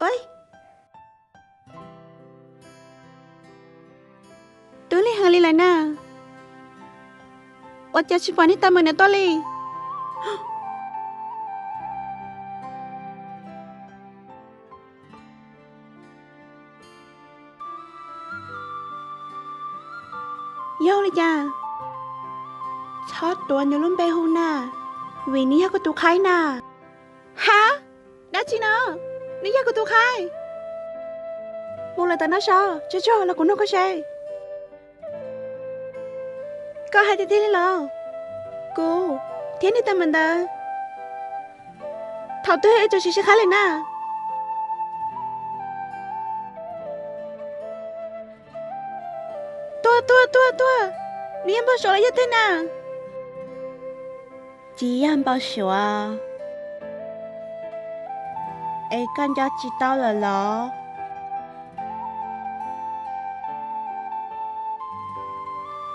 Ua, twb lig heev li lawm na, ua cas tsis pom niag Tag Meem nws tuaj li? Yog li cas? Txhob tuav nws lub npe hu na, vim nws yog kuv tus qhaib na. Ha, dab tsi no? Nws yog kuv tus qhaib? Mus lawm tom no sav, tsuag tsuag los kuv nug koj seb. Koj hais tiag tiag li los? Kuv thiab niag Tag Meem ntawd thaum twg wb txawm sib sib qhaib li na? Tuag tuag tuag tuag, nws yog npau suav los yog twg na? Tsis yog npau suav, es koj nco tsis tau lawm los?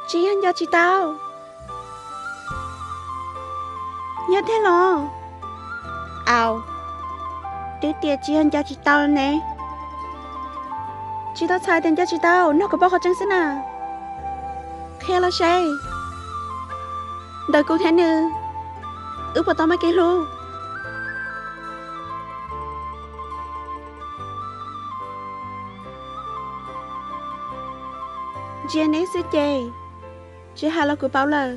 Tsis yog nco tsis tau. Yog tiag los? Au, twb tias tsis yog nco tsis tau ne. Tsis tau txhais tias nco tsis tau, nug kom paub qhov tseeb xwb na. Qhia los seb, ntawm kuv thiab nws, wb puas tau muaj kev hlub? Ntsia neb xwb ces, tsis hais los kuv paub lawm.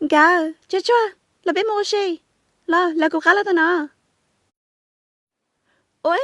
Nkawd, tsuag tsuag, los peb mus ua si. Los, lawv kuv qab los tom no. Ua,